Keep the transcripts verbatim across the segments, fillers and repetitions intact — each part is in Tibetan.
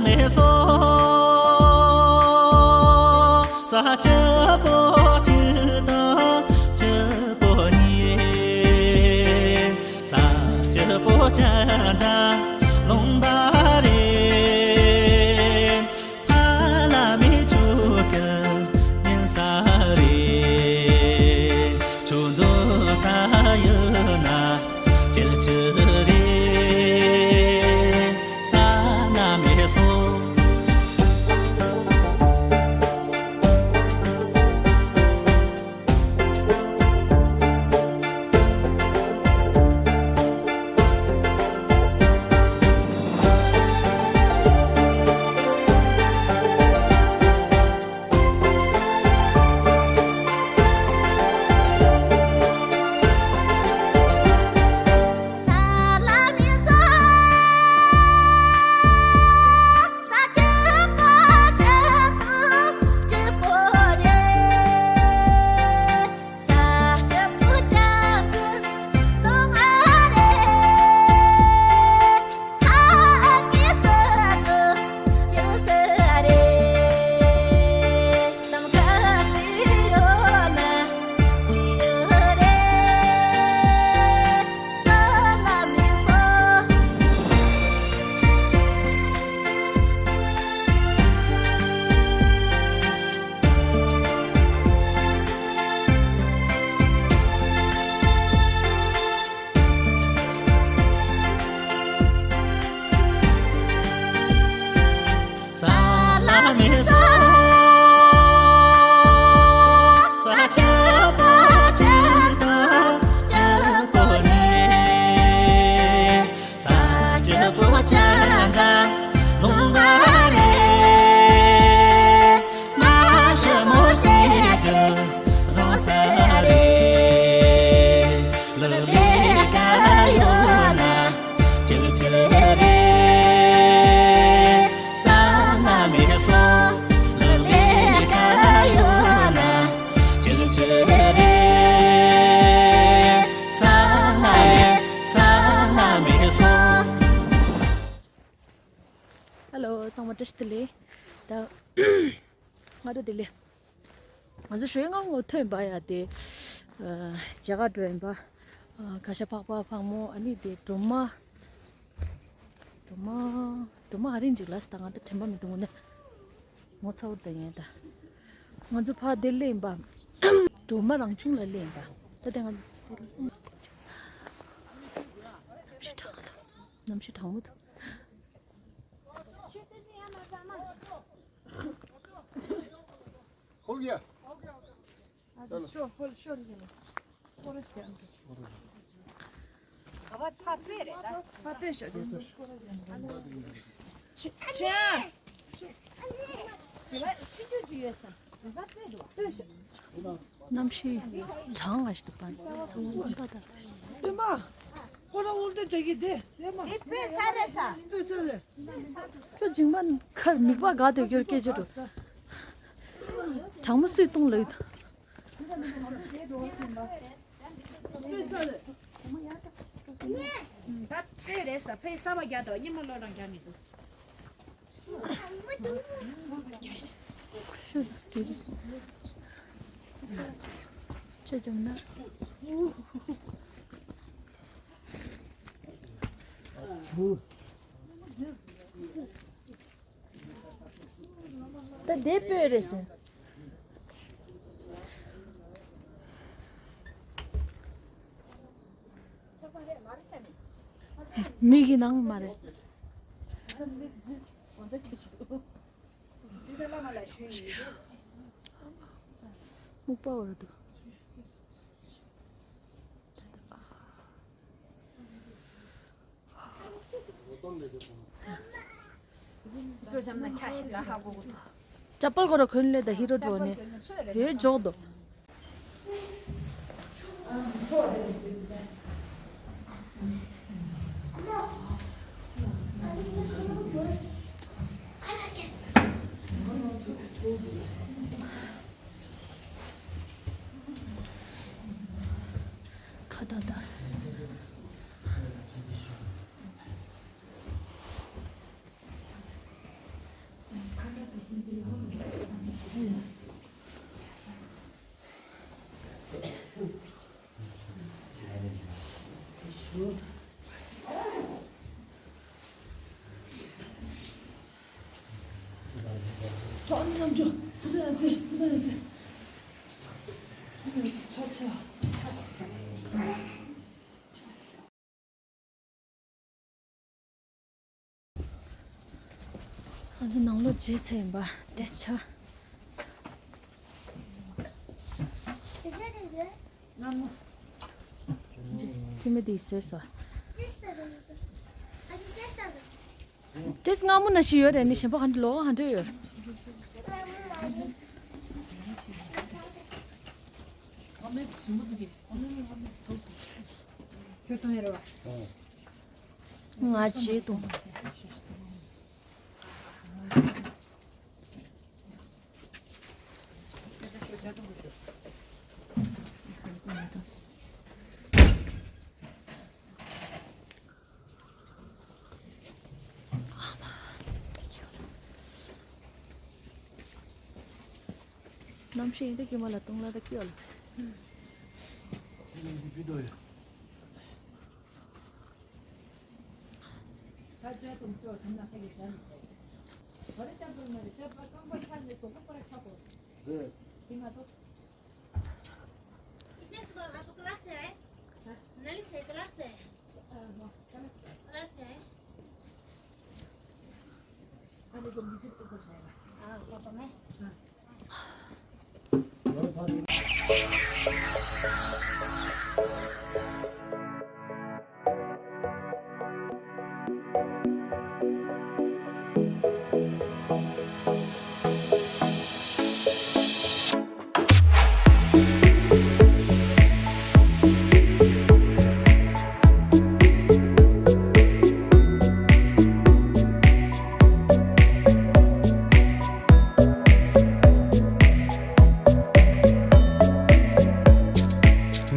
མེད་སོང་། ས་སྐྱིད་པོ་གཅིག་དང་སྐྱིད་པོ་གཉིས། ས་སྐྱིད་པོ་ཅན་ཙམ་ལོངས་པ་རེད། ཕ་ལ་མི་བཅུག་གི་ཉན་ས་རེད། ཆུ་འདུག་ད་ཡོད་ན་ཅི་ཅི་རེད། ས་ལ་མེད་སོང་། ས་ལ་མེད་སོང་། ས་སྐྱིད་པོ་གཅིག་དང་སྐྱིད་པོ་གཉིས། ས་སྐྱིད་པོ་ཅན་ཙམ་ལོངས་པ་རེད། མ་ཞི་མོ་བྱེད་རྒྱུ་བཟང་ས་རེད། ལག་ལེན་ག་ཡོད་ན་ཅིག་ཅིག་རེད། ས་ལ་མེད་སོང་། ལག་ལེན་ག་ཡོད་ན་ཅིག་ཅིག་རེད། ས་ལ་མེད། ས་ལ་མེད་སོང་། ཧེ་ལོ། ཚང་མ་བཀྲ་ཤིས་བདེ་ལེགས། ད་སྔ་དྲོ་བདེ་ལེགས། ང་ཚོ་ཞོལ་མངའ་ངོ་ཐོན་པ་ཡ་དེ། ཨ། མཇལ་ཁ་འགྲོ་ཡིན་པ། ཨ། ཁ་ཤ་ཕག་པ་ཕག་མོ། ཨ་ནི་དེ་སྒྲོལ་མ། སྒྲོལ་མ། སྒྲོལ་མ་ཨ་རིང་ཅིག་ལ་ས། ད་ང་ད་དྲན་པ་མི་འདུག་ནས། ངོ་ཚ་བོར་ད་ཡིན་ད། ང་ཚོ་ཕ་དེ་སླེབས་ཡིན་པ། སྒྲོལ་མ་རང་བྱུང་ལ་སླེབས་ཡིན་པ། ད་དེ་ང་། གནམ་གཤིས་གྲང་ལ། གནམ་གཤིས་གྲང་མོ་འདུག་ཁོལ་གྱི། ཨ་ཙི། ཤོ་ཧོལ་ཤོ་རི་གི་ལ་ས། ཁོ་ར་ཤི་ཀྱང་གི། ག་བ་ཐ་པེ་རེད་ད། ཐ་པེ་ཤ་དེ་ཚོ་ཤོ་ར་ཀྱང་གི། ཆེ། ཆེ། དེ་བ་ཆུ་ཆུ་ཆུ་ཡོད་ས། དེ་ས་པེ་འགྲོ་བ། པེ་ཤ། གནམ་གཤིས་གྲང་ང་ཞིག་འདུག་པ། ཚང་མ་ལ་ད་ལྟ་ཞིག་སྟོན་པ། ཁོ་རང་དབུ་སྐྲ་རྒྱག་གི་དེ། དེ་པེ་ས་རེད་ས། པེ་ས་རེད། ཁྱོད་མཇིང་པ་ཁར་མིད་པ་དགའ་དེ་ཁྱོད་སྐད་ཆ་འགྲོ། གྲང་མོ་སུས་བཏུང་ལབ། པེ་ས་རེད། ད་པེ་རེད་ས། པེ་ས་བ་རྒྱག་དོ། ཉི་མ་ལོ་རང་རྒྱག་མི་འདུག་ཅེ་ཅང་ན། ད་དེ་སྤོས་རེད་ཟེར། མིག་གི་ནང་མ་རེད། སྨུག་པ་བར་དུ། ཅ་པལ་ཁོ་ར་གོན་ལེ་ད་ཧི་རོ་འགྲོ་ནས་ཡོད་འཇོག་དོ། ཁ་བརྡ་དང་། ཨམ་ཅོ། བུ་ད་ཡ་ཙི། བུ་ད་ཡ་ཙི། ཕྱག་འཚལ་བ། ཕྱག་ཞིག་འཚལ། ང་ཚོ་ནང་ལོགས་བརྗེད་ཚར་ཡིན་པ་དེ་ཆ། ཁྱི་མི་དེས་ཟོས་སོ། ཏེས་སྔ་མོ་ན་ཞིག་ཡོད་རེད་ནི་གཞན་པ་ག་འདྲ་ལོ་ག་འདྲ་ཡོད། ཁྱོད་གཏོང་ཡ་རེད་བ། ང་བརྗེད་འདུག་གནམ་གཤིས་ཡིན་ད་ཀྱི་མ་ལ་གཏོང་ལ་ད་ཀྱི་ཡོད་ལ།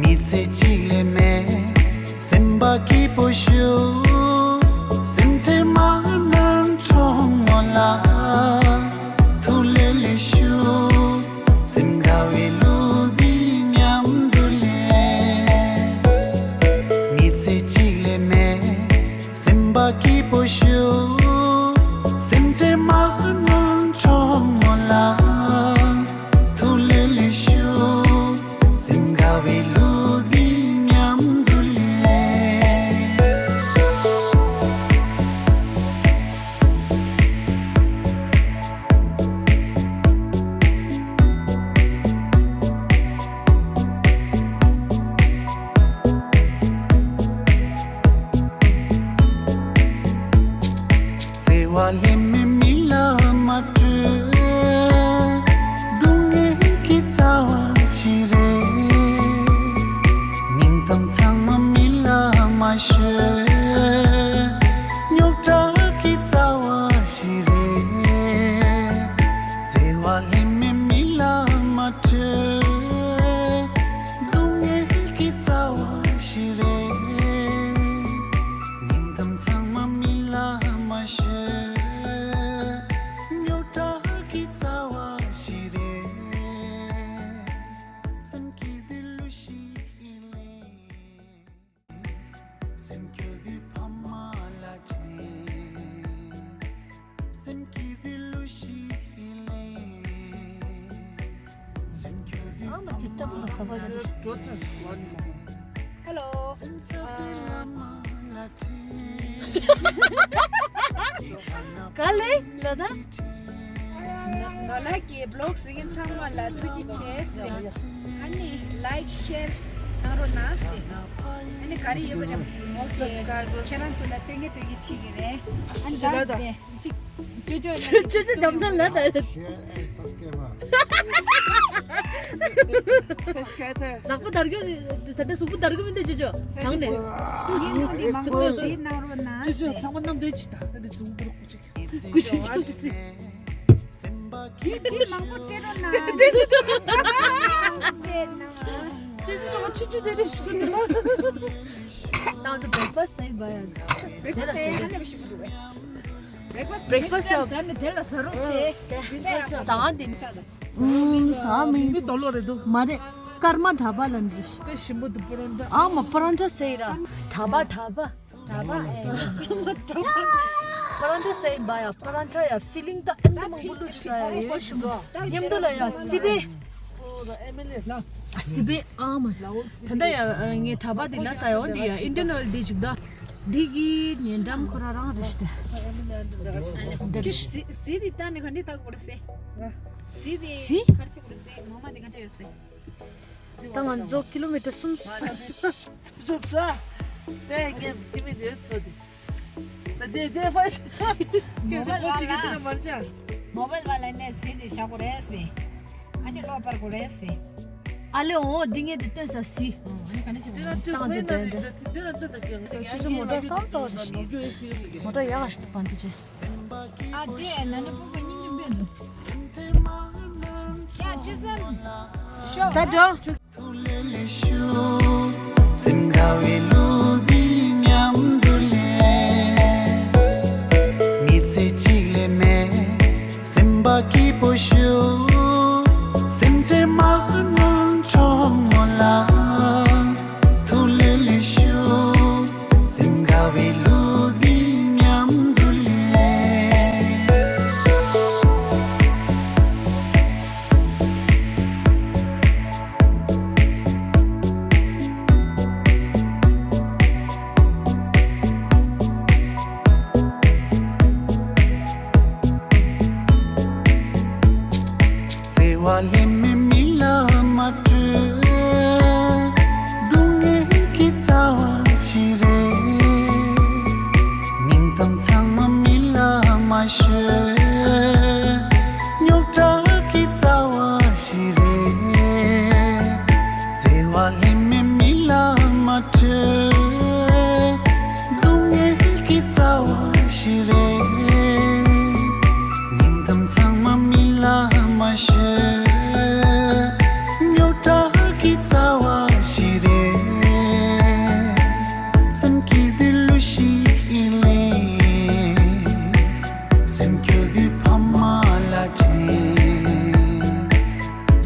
མི་ཚེ་གཅིག་ལས་མེད། སེམས་པ་སྐྱིད་པོ་ཞུ། སེམས་ཁྲལ་མ་གནང་གྲོགས་མོ་ལ། ཐུགས་ལས་ལས་ཞུ། སེམས་དགའ་བའི་གླུ་འདི་མཉམ་དུ་ལེན། མི་ཚེ་གཅིག་ལས་མེད། སེམས་པ་སྐྱིད་པོ་ཞུ། སེམས་ཁྲལ་མ་གནང་གྲོགས་མོ་ལ། ཐུགས་ལས་ལས་ཞུ། སེམས་དགའ་བའི་གླུ་འདི་མཉམ་དུ་ལེན། བརྩེ་བ་ལྷད་མེད་མི་ལ་མ་སྤྲོད། སྡུག་བསྔལ་གྱི་རྩ་བ་ཅི་རེད། སྙིང་གཏམ་ཚང་མ་མི་ལ་མ་ཤོད། རྙོག་དྲ་གི་རྩ་བ་ཅི་རེད། བརྩེ་བ་ལྷད་མེད་མི་ལ་མ་སྤྲོད། སྡུག་བསྔལ་གྱི་རྩ་བ་ཞིག་རེད། སྙིང་གཏམ་ཚང་མ་མི་ལ་མ་ཤོད། རྙོག་དྲ་གི་རྩ་བ་ཞིག་རེད། སེམས་སྐྱིད་དུས་གླུ་ཞིག་ལེན། སེམས་སྐྱོ་དུས་ཕ་མ་ལ་དྲན། སེམས་སྐྱིད་དུས་གླུ་ཞིག་ལེན། སེམས་སྐྱོ་དུས་ཨ་མ་དེ་ལྟ་བུ་ལ་ས་བ་ཡོད། འགྲོ་ཚར་བ་ནི་མ། ཧེ་ལོ། སེམས་ཚ་དུས་བླ་མ་ལ་དྲན། ག་ལེ་ལ་ད། ང་ལ་གི་བི་ལོག་གཟིགས་མཁན་ཚང་མ་ལ་ཐུགས་རྗེ་ཆེ་ཟེར། ཨ་ནི་ལའིག་ཤེར་གནང་རོགས་གནང་ཟེར། ཨ་ནི་ག་རེ་ཡོད་པ་ཅམ་ཁྱེད་རང་ཚོ་ལ་སྟོན་གི་སྟོན་གི་བྱེད་ཀྱི་རེད། ཨ་ནི་ད་དེ་ཅིག་ཅོ་ཅོ་ཅོ་ཅོ་ཅོ་ཅོ་ཅོ་ཅོ་ཅོ། ལག་པ་དར་གི་ད་ལྟ་གཟུགས་པོ་དར་གི་མི་འདུག་ཅོ་ཅོ་དྲང་ནས། ཡིན་ནོ་འདི་མང་པོ་ཟིན་གནང་རོགས་གནང་ཟེར། ཅོ་ཅོ་ཚང་མ་གནམ་བསྟན་ཅིག་ད་ད་འདི་གཟུགས་པོ་ཀུ་ཅིག་ཀུ་ཅིག་ཅོ་ཅོ། འདི་འདི་མང་པོ་སྤྲད་རོགས་གནང་། འདི་འདི་མང་པོ་སྤྲད་གནང་། འདི་འདི་ཅོ་ཅོ་ཅོ་འདི་འདི་ཞུ་འདི་མ། ད་ང་ཚོ་བྷེག་ཕ་སི་ཟ་བ་ཡ། བྷེག་ཕ་སི་ཧ་ལས་ཞུ་གི་འདུག་བྷེག་ཕ་སི་བྷེག་ཕ་སི་ཟ་ནས་དེ་ལ་ཟ་རོགས་བྱེད། ཟ་བ་འདི་ནི་ད། ཨུམ་ཟ་མི་མི་རྡོ་ལོ་རེད་འདུག་མ་རེད། སྐར་མ་གྲྭ་པ་ལ་འདི་ཞིག་དཔེ་ཞིམ་པོ་འདུག་པ་རོན་ཏྲ། ཨ་མ་པ་རོན་ཏྲ་ཟེར་ར། གྲྭ་པ་གྲྭ་པ། གྲྭ་པ་ཨེ། ཕ་རན་ཏེ་སེ་ཡིན་པ་ཡ། ཕ་རན་ཏེ་ཡ་ཕི་ལིང་ད་ཨེ་འདི་མང་པོ་ལུས་ཤི་ར་ཡ་ཡོད་ཤི་མོ། མཉམ་དུ་ལ་ཡ་སི་པེ། ཨ་སི་པེ་ཨ་མ། ད་ལྟ་ཡ་ངའི་གྲྭ་པ་འདི་ལ་ས་ཡོང་འདི་ཡ་ཨིན་ཏར་ནལ་འདི་ཅིག་ད། འདི་གི་ཉེ་འགྲམ་ཁོ་ར་རང་རེད་ཤི་ཏེ། འདི་རེད་ཤི། སི་སི་འདི་ད་ནི་ག་འདི་ད་གོ་ར་སེ། སི་འདི་སི། ག་རེ་བྱེད་གོ་ར་སེ། ངོ་མ་འདི་ག་འདྲ་ཡོད་སེ། ད་ང་ཚོ་ཀི་ལོ་མི་ཊར་གསུམ། ཚོ་ཚོ། དེ་ངས་ཀི་མི་དེ་ཚོ་དེ། ད་དེ་དེ་ཕ་ཤི། ཀི་མོ་དེ་ཕོ་ཅིག་གི་དེ་ལ་མར་ཅང་། མོ་བལ་བ་ལ་ནས་སི་དེ་བཞག་གོ་རེད་སེ། ཨ་ནི་ལོ་པར་གོ་རེད་སེ། ཨ་ལེ་འོ་འདི་ངས་དེ་སྟོན་ས་སི། ཨ་ནི་ག་ནས་བྱེད་གོ་རེད། ད་ང་ཚོ་དེ་དེ། ད་ཅི་ཅི་མོ་ཊ་བསམ་ས་བ་རེད་ཤི། མོ་ཊ་ཡག་ག་ཤི་ཏུ་པན་དེ་ཅི། ཨ་དེ་ན་ནི་སྤུ་གུ་སྙིང་རྗེ་དཔོན་འདུག་ཡ་ཅི་སེམས་ཤོག་ད་འགྲོ། བརྩེ་བ་ལྷད་མེད་མི་ལ་མ་སྤྲོད། སྡུག་བསྔལ་གྱི་རྩ་བ་ཅི་རེད། སྙིང་གཏམ་ཚང་མ་མི་ལ་མ་ཤོད། རྙོག་དྲ་གི་རྩ་བ་ཅི་རེད། བརྩེ་བ་ལྷད་མེད་མི་ལ་མ་སྤྲོད། སྡུག་བསྔལ་གྱི་རྩ་བ་ཅི་རེད། སྙིང་གཏམ་ཚང་མ་མི་ལ་མ་ཤོད། རྙོག་དྲ་གི་རྩ་བ་ཅི་རེད། སེམས་སྐྱིད་དུས་གླུ་ཞིག་ལེན། སེམས་སྐྱོ་དུས་ཕ་མ་ལ་དྲན།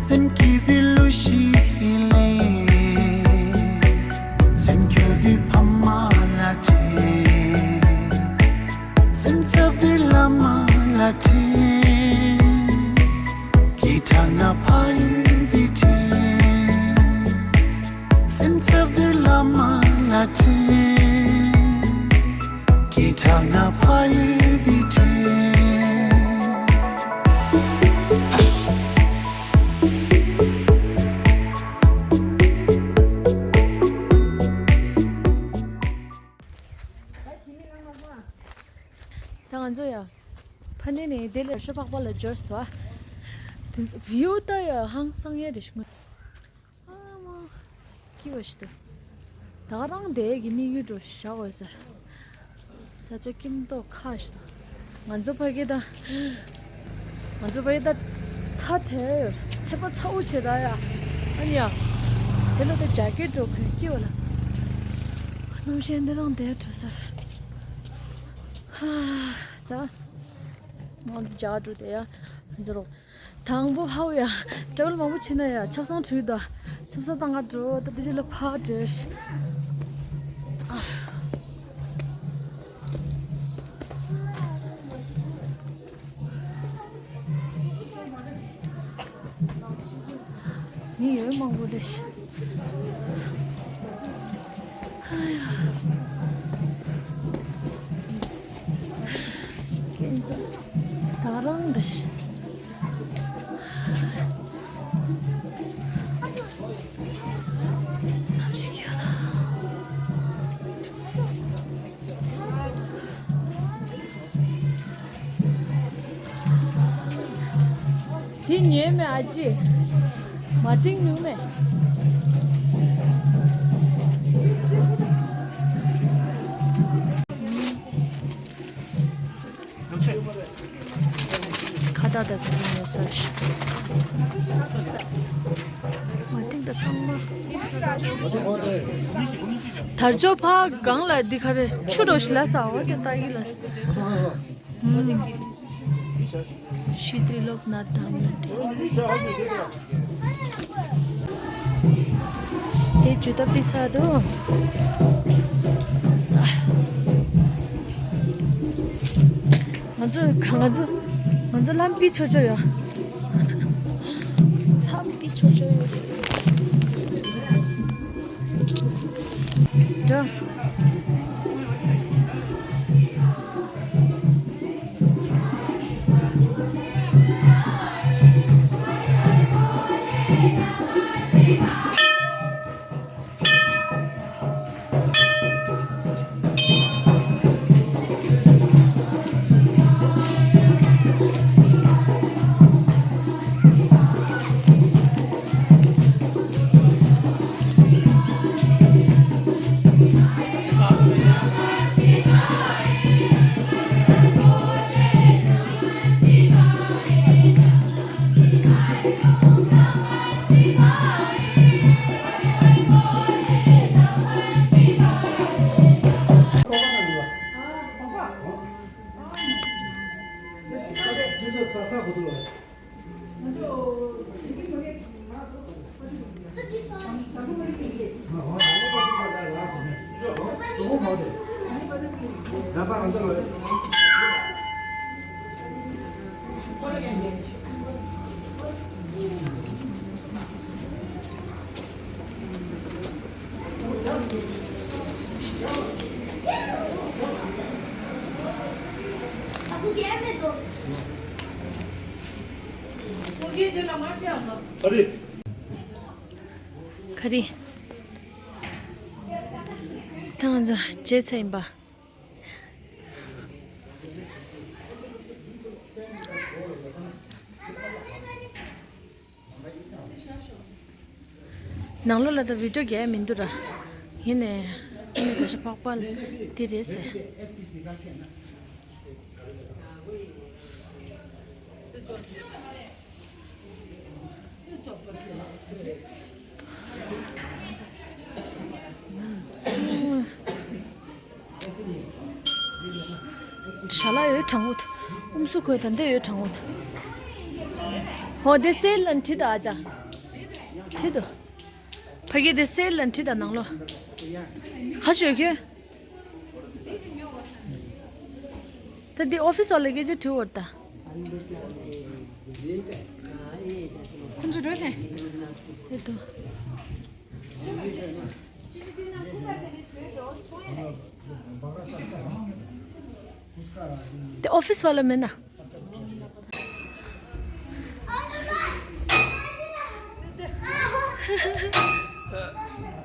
སེམས་སྐྱིད་དུས་གླུ་ཞིག་ལེན། སེམས་སྐྱོ་དུས་ཕ་མ་ལ་དྲན། སེམས་འཚབ་དུས་བླ་མ་ལ་དྲན། སྐད་གྲགས་ན་ཕ་ཡུལ་འདི་དྲན། སེམས་འཚབ་དུས་བླ་མ་ལ་དྲན། སྐད་གྲགས་ན་ཕ་ཡུལ་འདི་དྲན། ད་ང་ཚོ་ཡ་ཕ་ནས་ནས་དེ་ལས་ཤོ་ཕག་པ་ལ་འབྱོར་སོང་། དེ་ཚོ་བིའུ་ད་ཡ་ཧང་སང་ཡ་རེ་ཞིག་མ། ཨ་མ། སྐྱིད་པ་ཞིག་འདུག་ད་ག་རང་དེ་གི་དམིགས་ཡུལ་འགྲོ་བཞག་འོས་ཟེར། ས་ཆ་སྐྱིད་མདོག་ཁ་ཞིག་དང་། ང་ཚོ་ཕ་གི་ད། ང་ཚོ་ཕ་གི་ད། ཚ་དྲགས་ཡོད། ཚེ་པ་ཚ་བོ་བྱེད་ད་ཡ། ཨ་ནི་ཡ། དེ་ལ་ད་ཇ་ཀེ་ཊི་འགྲོ་གོས་སྐྱིད་པ་ལ། གནམ་གཤིས་འདི་རང་དེ་འགྲོ་ཟེར། ཧ། ད། ང་ཚོ་ཇ་འགྲོ་དེ་ཡ། ང་ཚོ་རོགས། དང་པོ་ཧའོ་ཡ། ཊེ་བལ་མང་པོ་ཕྱིན་ན་ཡ་ཆབ་གསང་དྲུད་ད། ཆབ་གསང་བཏང་ག་འགྲོ་ད་དེ་རྗེས་ལ་ཕར་འགྲོས། མི་ཡོད་མང་པོ་རེད་ཤག་ཁྱེད་ཚོ་ད་རང་འདྲ་ཞིག་གནམ་གཤིས་ཁྱོད་ལ། དེ་ཉོས་མེད་ཨ་ཅེ། མ་ཏིང་ཉོས་མེད། ཁ་བཏགས་དང་དེ་ཚོ་ཉོས་ས་རེད། མ་ཏིང་དང་ཚང་མ། དར་ལྕོག་ཕ་གང་ལ་འདི་ག་རེ་ཆུ་རོ་ཞིག་ལ་ས་འོ་དེ་ལྟ་ཡི་ལ། ཤི་ཏི་ལོབ་ན་དམ་ན་དེ། དེ་ཇུ་ཏ་པི་ས་དུ། ང་ཚོ་ང་ཚོ་ང་ཚོ་ལམ་པི་ཆོ་ཆོ་ཡོད། ལམ་པི་ཆོ་ཆོ་ཡོད། འགྲོ། ག་རེ། ད་ང་ཚོ་བརྗེད་ཚར་ཡིན་པ། ནང་ལོགས་ལ་ད་བི་ཌིའོ་རྒྱག་ཡ་མི་འདུག་ར། ཡིན་ནའི་ཡིན་ནའི་ད་ཆ་ཕག་པ་ལ་དེ་རེད་ཟེར། ཞལ་ལག་ཡོད་དྲང་བོ་འདུག་ཨུམ་སུ་ཁོས་ད་འདི་ཡོད་དྲང་བོ་འདུག་ཧོ་དེ་སེལ་ལ་ཁྲིད་ད་ཨ་ཅག་ཁྲིད་དོ། ཕ་གི་དེ་སེལ་ལ་ཁྲིད་ད་ནང་ལོགས། ཁ་ཤོད་ཁྱོད། ད་འདི་ཨོ་ཕི་སི་བ་ལ་སྐད་ཆ་དྲི་བར་ད། ཁོང་ཚོ་འགྲོ་སེ། དེ་དོ། དེ་ཨོ་ཕི་སི་བ་ལ་མིན་ན།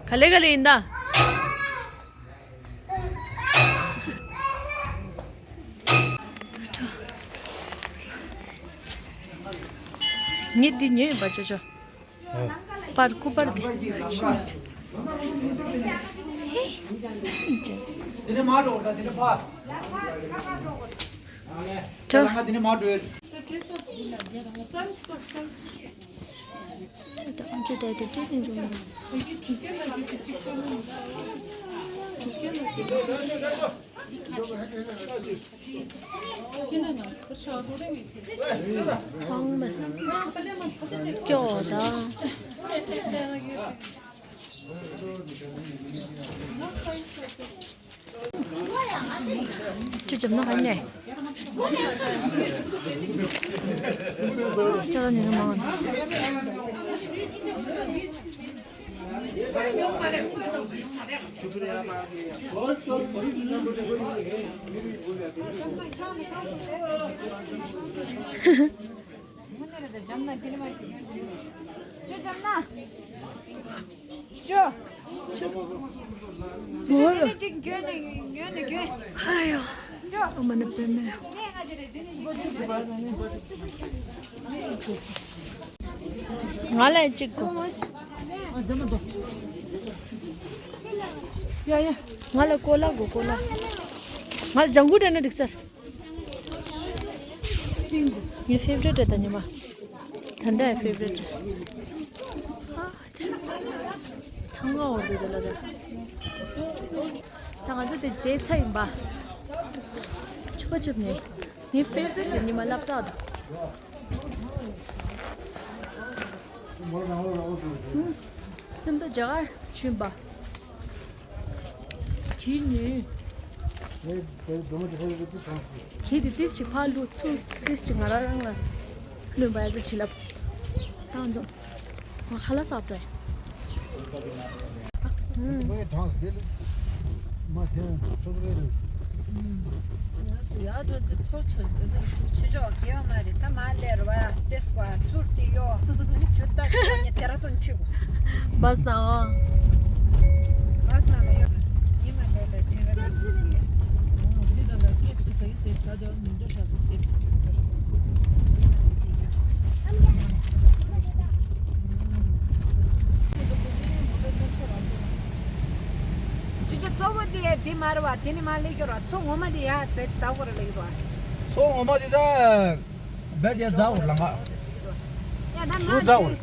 ག་ལེ་ག་ལེ་ཡིན་ད། ངས་འདི་ཉོས་ཡིན་པ་ཅོ་ཅོ། པར་སྐུ་པར་འདི། དེ་ནས་མར་འགྲོ་དང་དེ་ནས་ཕར། ཅོ། དེ་ནས་མར་འགྲོ། ཚང་མ་སྐྱོ་དང་། ཅི་བྱམས་ན་ཧ་ནས། ཅ་ལ་ཉི་མ་མང་། ཅོ། ཅོ། ཅོ་ཅོ་ཅིག་གྱོན་ནས་གྱོན་ནས་གྱོན། ཨ་ཡོ། ཅོ། ཨ་མ་ནི་པེ་མེ། ང་ལ་ཅིག་གོ། ཡ་ཡ། ང་ལ་ཀོ་ལ་གོ་ཀོ་ལ། ང་ལ་ལྗང་གུ་སྤྲད་ན་འགྲིག་ས། ངའི་ཕེ་ཝ་རི་ཊི་རེད་ད་ཉི་མ། ད་ལྟའི་ཕེ་ཝ་རི་ཊི་རེད། ཚང་མ་འོ་འདུག་དེ་ལ་ད། ད་ང་ཚོ་དེ་བརྗེད་ཚར་ཡིན་པ། ཆུ་པ་ཆུ་ནས། ངའི་ཕེ་ཝ་རི་ཊི་རེད་ཉི་མ་སླེབས་ད་འདུག་ཨུམ། སེམས་ད་རྒྱ་གར་ཕྱིན་པ། གྱིས་ནི། གད་དེ་ཏིས་ཅིག་ཕར་ལུས་ཚུར་ཏིས་ཅིག་ང་རང་རང་ལ་ལུས་པ་ཡ་ཟ་བྱི་ལབ། ད་འཛོམས། ང་ཁ་ལག་ཟ་འགྲོ། ངའི་གྲངས་དེ་ལ་མ་ཐེན་ཚོགས་རེ་རེ། ང་ཚོ་ཡར་འགྲོ་འདི་ཚོ་ཆ་ཆེ་ཆོག་གི་ཡོད་མ་རེད། ད་མ་ལེར་བ་ཏེས་ཀ་སུར་ཏི་ཡོ་ནི་ཆུ་ཏ་ཏི་ཡོ་ནི་ཏེ་ར་ཏུན་ཆི་གོ། བས་ན་ཨ། བས་ན་ལ་ཡོ། ཉི་མ་ལེ་ལེ་ཆེ་ར་ཏི་ཡོ། འདི་ད་ལ་ཀེབ་སི་ས་ཡི་སེ་ས་ཇ་མི་འགྲོ་ཤག་སི་ཀེབ་སི། ཅི་ཅི་གཙོ་བོ་དེ་དེ་མ་རེད་བ། དེ་ནི་མ་ལེགས་ཡོད་ར། མཚོ་ངོ་མ་དེ་ཡ་བེད་ཚ་བོ་ར་ལེགས་ར། མཚོ་ངོ་མ་དེ་ད་བེད་ཡ་ཚ་བོ་ར་ལང་ག་ཡ་ད་སུ་ཚ་བོ་ར།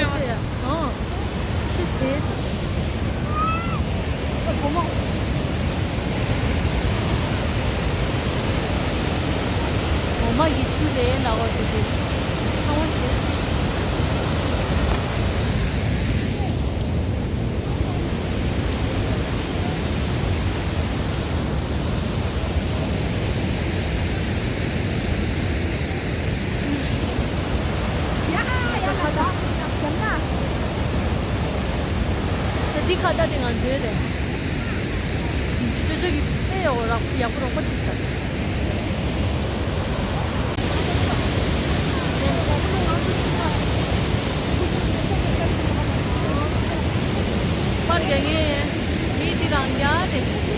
ཨོ། ཆུ་ཟེར། སྒོ་མོ། འོ་མ་གི་ཆུ་རེད་ལབ་པ་དེ་དེ། ཚ་བ་ཟེར། འདི་ཁ་བརྡ་དེ་ང་ཚོའི་རེད། འདི་ཅོ་ཅོ་གི་དཔེ་ཡག་པོ་རག་ཡག་པོ་རོགས་པ་ཅིག་ཟ། པར་རྒྱག་མཁན་མི་འདི་རང་རྒྱག་རེད།